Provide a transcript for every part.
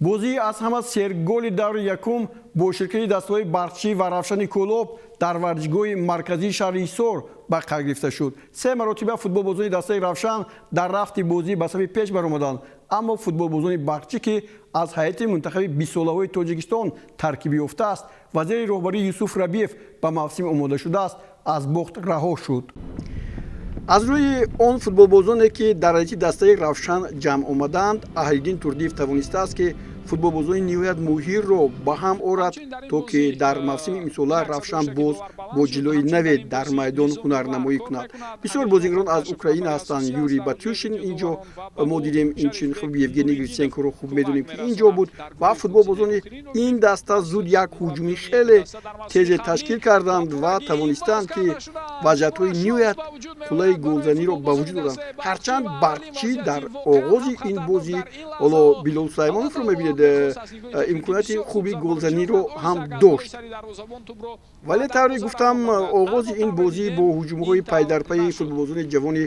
Бозии аз ҳама серголи даври якум бо ширкати дастаҳои Барқчӣ ва Равшани Кӯлоб дар варзишгоҳи марказии шаҳри Ҳисор ба қайд гирифта шуд. Се маротиба футболбозони дастаи Равшан дар рафти бозӣ ба сафи пеш баромаданд, аммо футболбозони Барқчӣ, ки аз ҳайати мунтахаби бистсолаҳои Тоҷикистон таркиб ёфтааст ва зери роҳбарии Юсуф Рабиев ба мавсим омода шудааст, аз бохт раҳо шуд. Аз рӯи он футболбозоне, ки дар ҳайати дастаи Равшан ҷамъ омадаанд, Аҳлиддин Турдиев тавонистааст, ки футболбозони ниҳоят моҳирро ба ҳам орад, то ки дар мавсими имсола Равшан боз бо ҷилои наве дар майдон ҳунарнамоӣ кунад. Бисёр бозигарон аз Украина ҳастанд. Юрий Батюшин инҷо мо дидем, инчунин хуб Евгений Гриценкоро хуб медонем, ки инҷо буд. Ва футболбозони ин даста зуд як ҳуҷуми хеле тезе ташкил карданд ва тавонистанд, ки вазъиятҳои ниҳоят қуллаи голзаниро ба вуҷуд оранд. Ҳарчанд Барқчӣ дар оғози ин бозӣ, ҳоло Билол Сулаймоновро мебинед, имконияти хуби голзаниро ҳам дошт, вале тавре гуфтам, оғози ин бозӣ бо ҳуҷумҳои пайдарпайи футболбозони ҷавони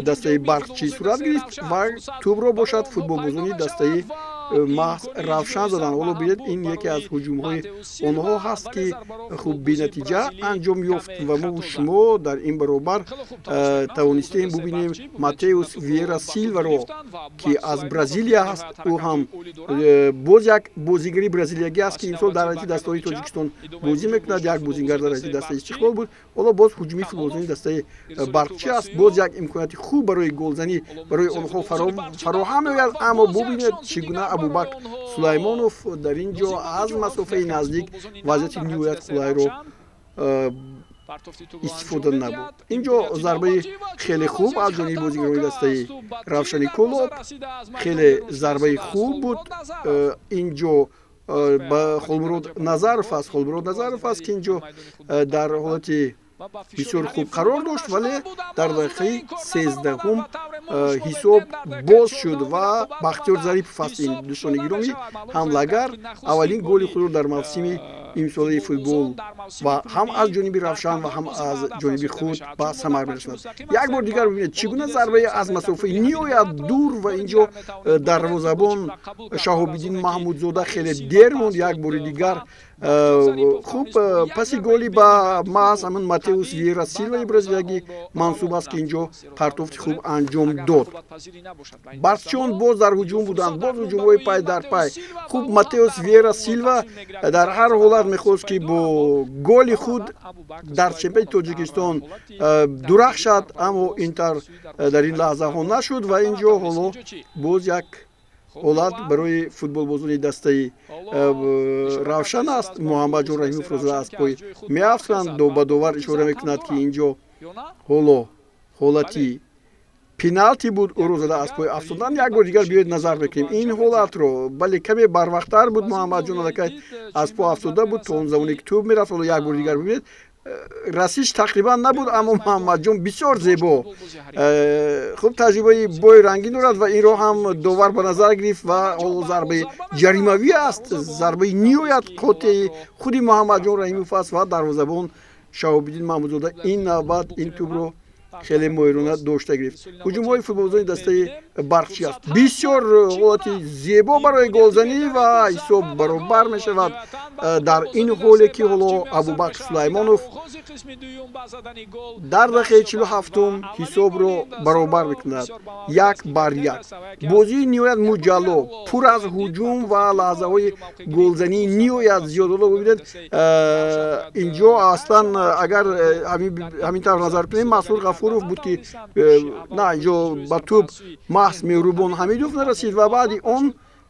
дастаи Барқчӣ сурат гирифт ва тӯбро бошад футболбозони дастаи маҳз Равшан заданд. Ҳоло бинед, ин яке аз ҳуҷумҳои онҳо ҳаст, ки хуб бенатиҷа анҷом ёфт. Ва мо шумо дар ин баробар тавонистем бубинем Матеус Виера Силваро, ки аз Бразилия ҳаст. Ӯ ҳам боз як бозигари бразилиягӣ аст, ки имсол дар ҳайати дастаҳои Тоҷикистон бозӣ мекунад. Як бозингар дар ҳайати дастаи Истиқлол буд. Ҳоло боз ҳуҷуми футболбозони дастаи Барқчӣ аст. Боз як имконияти хуб барои голзанӣ барои онҳо фароҳам меояд, аммо бубинед, чӣ гуна Абубакр Сулаймонов дар ин ҷо аз масофаи наздик вазъияти ниҳоят қулайро истифода набуд. Ин ҷо зарбаи хеле хуб аз ҷониби бозигарони дастаи Равшани Кӯлоб, хеле зарбаи хуб буд. Ин ҷо ба Холмурод Назаров аст, Холмурод Назаров аст, ки ин ҷо дар ҳолати бисёр хуб қарор дошт, вале дар дақиқаи 13-ҳум ҳисоб боз шуд ва Бахтиёр Зарипов аст ин, дӯстони гиромӣ, ҳамлагар аввалин голи худро дар мавсими имсолаи футбол ва ҳам аз ҷониби Равшан ва ҳам аз ҷониби худ ба самар мерасонад. Як бор дигар бибинед, чӣ гуна зарбаи аз масофаи ниҳоят дур ва инҷо дарвозабон Шаҳобиддин Маҳмудзода хеле дер монд. Як бори дигар хуб паси голи ба маҳз ҳамин Матеус Виера Силваи бразилиягӣ мансуб аст, ки инҷо партофти хуб анҷом дод. Барқчиён боз дар ҳуҷум буданд, боз ҳуҷумҳои пай дар пай. Хуб, Матеус Виера Силва дар ҳар ҳолат мехост, ки бо голи худ дар чемпионати Тоҷикистон дурахшад, аммо ин тавр дар ин лаҳзаҳо нашуд. Ва ин ҷо ҳоло боз як ҳолат барои футболбозони дастаи Равшан аст. Муҳаммадҷон Раҳимовро зада аз пой меафтанд. Ба довар ишора мекунад, ки ин ҷо ҳоло ҳолати пеналти буд, ӯро зада аз пой афтодан. Як бор дигар биёед, назар мекунем ин ҳолатро. Бале, каме барвақттар буд, Муҳаммадҷон аллакай аз по афтода буд то он замоне ки тӯб мерафт. Ҳоло як бор дигар бибинед, расиш тақрибан набуд, аммо Муҳаммадҷон бисёр зебо, хуб, таҷрибаи бои рангин дорад ва инро ҳам довар ба назар гирифт. Ва ҳоло зарбаи ҷаримавӣ аст, зарбаи ниҳоят қотеи худи Муҳаммадҷон Раҳимов аст ва дарвозабон Шаҳобиддин Маҳмудзода ин навбат ин тӯбро хеле моҳирона дошта гирифт. Ҳуҷумҳои футболбозони дастаи Барқчӣ аст. Бисёр ҳолати зебо барои голзанӣ ва ҳисоб баробар мешавад, дар ин ҳоле ки ҳоло Абубакр Сулаймонов дар дақиқаи 47-ум ҳисобро баробар мекунад, 1-1. Бозии ниҳоят муҷалло, пур аз ҳуҷум ва лаҳзаҳои голзании ниҳоят зиёд. Ҳоло бибинед, инҷо аслан агар ҳамин тавр назар кунем, Масур Ғафуров буд, ки на, инҷо ба тӯб маҳз Меҳрубон Ҳамидов нарасид ва баъди он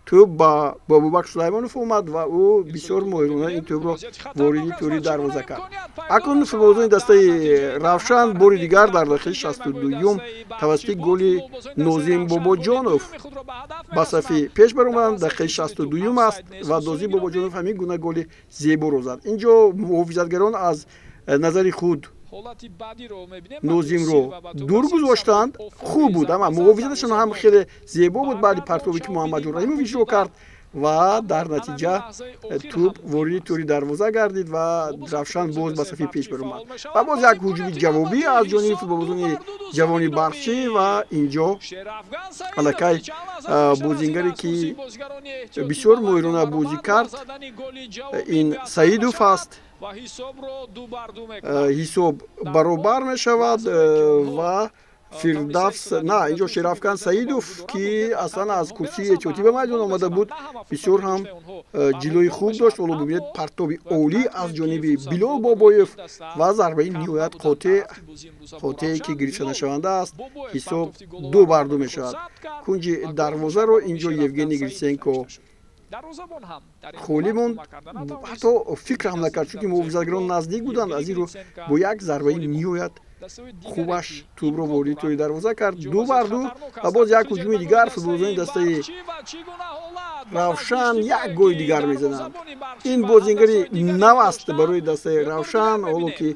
тӯб ба Абубакр Сулаймонов омад ва ӯ бисёр моҳирона ин тӯбро вориди тӯри дарвоза кард. Акнун футболбозони дастаи Равшан бори дигар дар дақиқаи 62-юм тавассути голи Нозим Бобоҷонов ба сафи пеш баромаданд. Дақиқаи 62-юм аст ва Нозим Бобоҷонов ҳамин гуна голи зеборо зад. Инҷо муҳофизатгарон аз назари худ Нозимро дур гузоштанд. Хуб буд, ама муҳофизаташон ҳам хеле зебо буд баъди партобе, ки Муҳаммадҷон Раҳимов иҷро кард. Ва дар натиҷа тӯб вориди тӯри дарвоза гардид ва Равшан боз ба сафи пеш баромад. Ва боз як ҳуҷуми ҷавобӣ аз ҷониби футболбозони ҷавони Барқчӣ ва инҷо аллакай бозингаре, ки бисёр моҳирона бозӣ кард, ин Саидов аст. Ҳисоб баробар мешавад ва Фирдавс, на, инҷо Шерафкан Саидов, ки аслан аз курсии эҳтиётӣ ба майдон омада буд, бисёр ҳам ҷилои хуб дошт. Ҳоло бибинед, партоби олӣ аз ҷониби Билол Бобоев ва зарбаи ниҳоят қотеъ, қотеъе ки гирифтанашаванда аст. Ҳисоб 2-2 мешавад. Кунҷи дарвозаро инҷо Евгений Грисенко холӣ монд, ҳатто фикр ҳам накард, чунки муҳофизатгарон наздик буданд. Аз ин рӯ бо як зарбаи ниҳоят хубаш тӯбро вориди тӯри дарвоза кард. 2-2. Ва боз як ҳуҷуми дигар, футболбозони дастаи Равшан як голи дигар мезананд. Ин бозингари нав аст барои дастаи Равшан. Ҳоло ки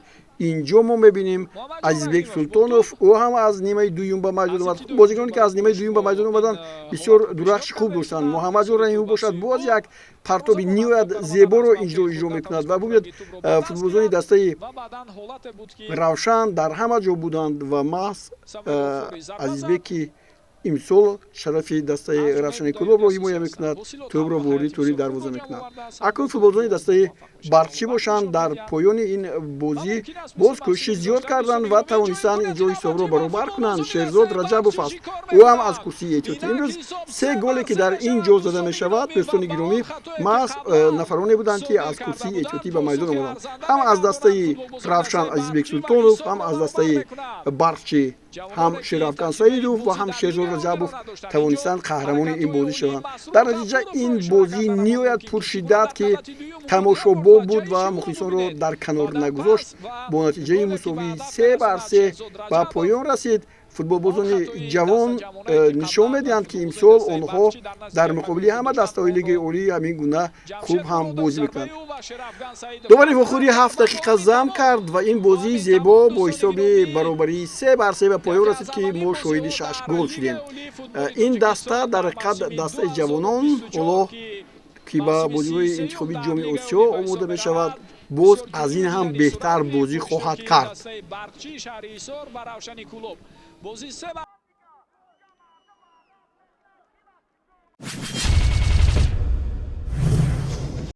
инҷо мо мебинем, Азизбек Султонов, ӯ ҳам аз нимаи дуюм ба майдон омад. Бозигароне, ки аз нимаи дуюм ба майдон омаданд, бисёр дурахши хуб доштанд. Муҳаммадҷон Раҳимов бошад, боз як партоби ниҳоят зеборо инҷо иҷро мекунад. Ва бубинед, футболбозони дастаи Равшан дар ҳама ҷо буданд ва маҳз Азизбек, ки имсол шарафи дастаи Равшани Кӯлобро ҳимоя мекунад, тӯбро вориди тӯри дарвоза мекунад. Акнун футболбозони дастаи Барқчӣ бошанд, дар поёни ин бозӣ боз кӯшиши зиёд карданд ва тавонистанд инҷо ҳисобро баробар кунанд. Шерзод Раҷабов аст, ӯ ҳам аз курсии эҳтиётӣ. Имрӯз се голе, ки дар ин ҷо зада мешавад, дӯстони гиромӣ, маҳз нафароне буданд, ки аз курсии эҳтиётӣ ба майдон омаданд. Ҳам аз дастаи Равшан Азизбек Султонов, ҳам аз дастаи Барқчӣ ҳам Шерафкан Саидов ва ҳам Шерзод Раҷабов тавонистанд қаҳрамони ин бозӣ шаванд. Дар натиҷа ин бозии ниҳоят пуршиддат, ки тамошобоб буд ва мухлисонро дар канор нагузошт, бо натиҷаи мусовии 3-3 ба поён расид. Футболбозони ҷавон нишон медиҳанд, ки имсол онҳо дар муқобили ҳама дастаҳои лигаи олӣ ҳамин гуна хуб ҳам бозӣ мекунанд. Довари вохӯрӣ 7 дақиқа зам кард ва ин бозии зебо бо ҳисоби баробарии 3-3 ба поён расид, ки мо шоҳиди шаш гол шудем. Ин даста дар ҳақиқат дастаи ҷавонон, ҳоло ки ба бозиҳои интихобии Ҷоми Осиё омода мешавад, боз аз ин ҳам беҳтар бозӣ хоҳад кард. Бозӣ се.